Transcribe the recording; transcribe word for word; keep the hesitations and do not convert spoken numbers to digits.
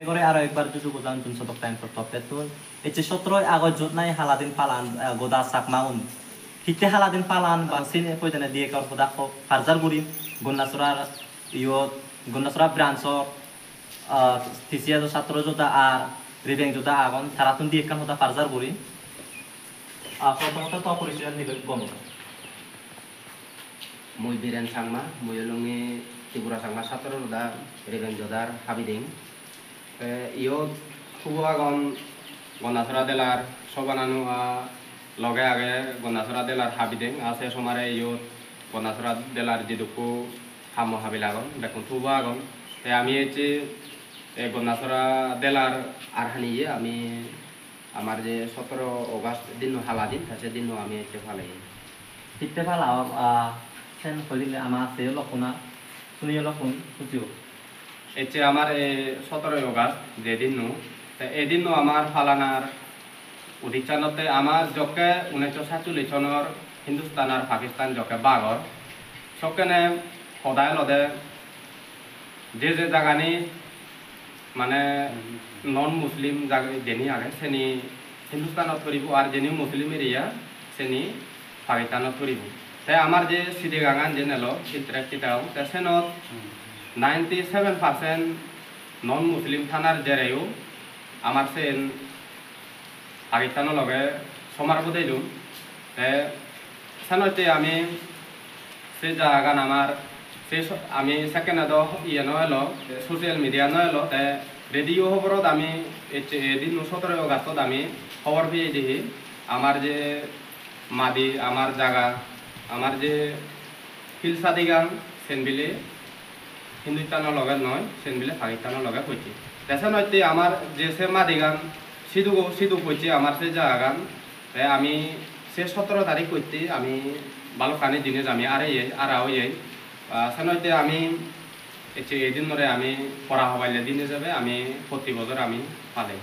Gore aro ekbar juju gojan Jun Sodok Times-or toropettun. Ecche sotroi August-ot nahi hala din palan, eh, goda Chakmaun. Hitte hala din palan ba sini poidene di ekkan hoda ho-, parjar guri Gondasorar iyot, Gondasora branch-or, ah, T C S-o satro joda ar Rebeng joda agon, tarattun di ekkan hoda parjar guri. Ah, prothomot to porichoy di gom. Mui Biren Changma, mui olonge Tripura Changma Satro Joda Rebeng Jodar habideng. Te iyot hubo agon Gondasora delar sobananu a loge age Gondasora delar habideng, a se somare iyot Gondasora delar jidukku hammo habil agon, bekkun hubo agon. Te ami ecche ei Gondasora delar ar hani ye ami amar je sotoro August dinno hala din, te se dinno ami ecche palei. Hitte pala, ah, sen hoidile ama seyo lokkun ar suniyo lokkun hujiyo. Ecche amar ei sotoro August je dinno, te ei dinno amar palanar udicchanotte amar jokke unnisso satchollish sonor Hindustan ar Pakistan jokke bag or, sokkene hoda elode je je jagani mane non Muslim jag-, jeni age seni Hindustanot poribo, ar jeni Muslim area seni Pakistanot poribo. Te amar je Chittagong-an je nelo, Hill Tracts Chittagong, te senot ninety seven percent non Muslim thanar jereyo amar sen Pakistano loge somar bodei dun. Te senotte ami se jagagan amar se so-, ami sekkene do iye no elo, social media no elo, te radio hoborot ami ecche ei dinno sotoro Augustot ami hobor peye de hi amar je madi, amar jaga, amar je Hill Chittagong sen bile Hindustano loge noi, sen bile Pakistano loge pocche. Te senotte amar je se madigan sidugo, sidu pocche amar se jagagan. Te ami se sotoro tarik hotte ami balokkani jinis ami areye, ara oye. Ah, senotte ami ecche ei dinnore ami pora hobaille din ijebe ami protti bojor ami palei.